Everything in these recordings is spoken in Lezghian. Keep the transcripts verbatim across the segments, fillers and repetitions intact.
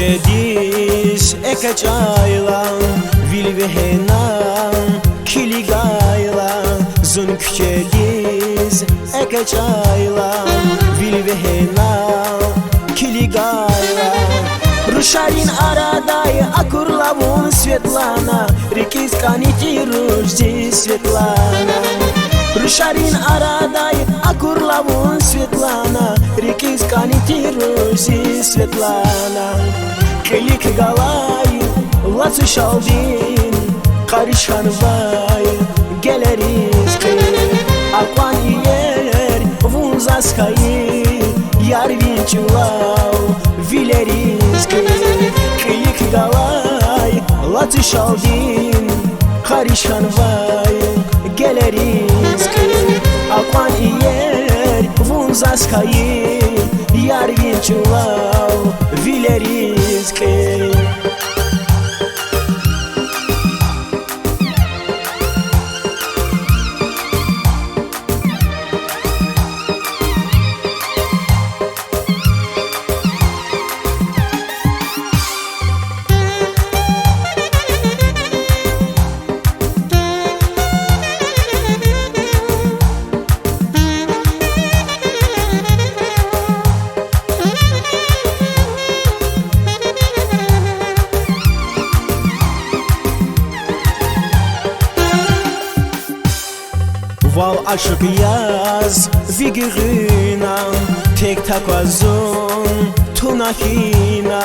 Диз экечӀайла, вил вегьена, килигайла, зун куьчедиз экечӀайла, вил вегьена, килигайла. Рушарин арадай акурла вун, Светлана, рикӀиз кӀани тир руш зи, Светлана. Рушарин арадай акурла вун, Светлана, рикӀиз кӀани тир руш зи, Светлана. Кьилик галай лацу шалдин, къариш хьанвай гелериз кьил. Акьван иер вун заз хьайи, яр, вин чӀулав вилериз кьил. Кьилик галай лацу шалдин, къариш хьанвай гелериз кьил. Акьван иер вун заз хьайи, яр, вин чӀулав вилериз кьил. Вал ашукь яз ви гуьгъуьна, тек такваз зун туна хьана.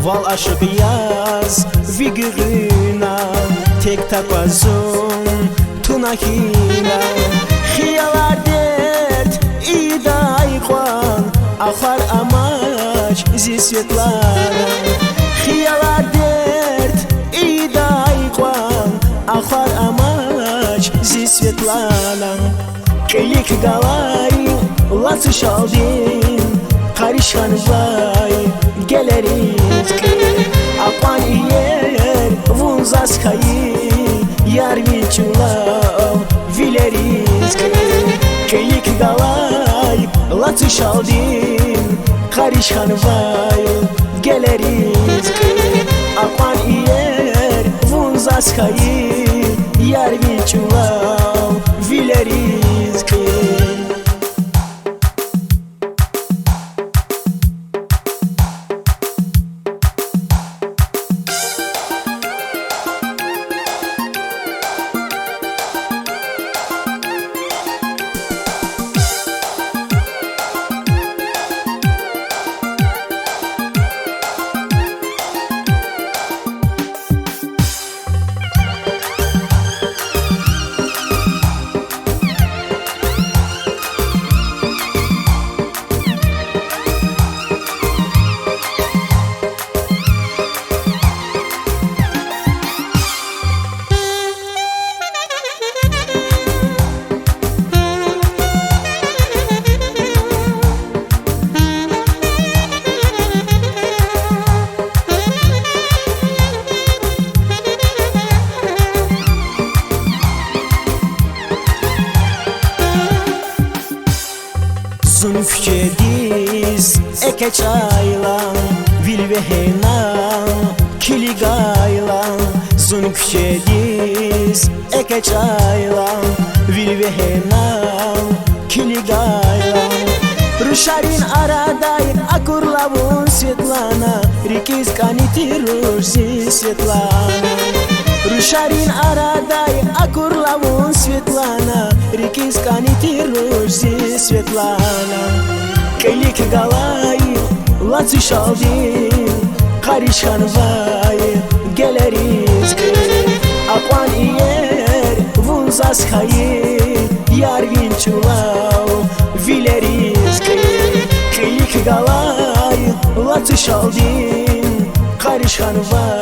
Вал ашукь яз ви гуьгъуьна, тек такваз зун туна хьана. Хиялар дерт ийидай кьван, ахвар амач зи, Светлана. Хиялар дерт ийидай кьван, ахвар амач зи, Светлана. Кьилик галай лацу шалдин, къариш хьанвай гелериз кьил. Акьван иер вун заз хьайи, яр, вин чӀулав вилериз кьил. Кьилик галай лацу шалдин, къариш хьанвай гелериз кьил. Акьван иер вун заз хьайи, яр, вин чӀулав вилериз кьил. Зун куьчедиз экечӀайла, вил вегьена, килигайла. Зун куьчедиз экечӀайла, вил вегьена, килигайла. Рушарин арадай акурла вун, Светлана, рикӀиз кӀани тир руш зи, Светлана. Рушарин арадай акурла вун, Светлана, рикӀиз кӀани тир руш зи, Светлана. Кьилик галай лацу шалдин, къариш хьанвай гелериз кьил. Акьван иер вун заз хьайи, яр, вин чӀулав вилериз кьил. Кьилик галай лацу шалдин, къариш хьанвай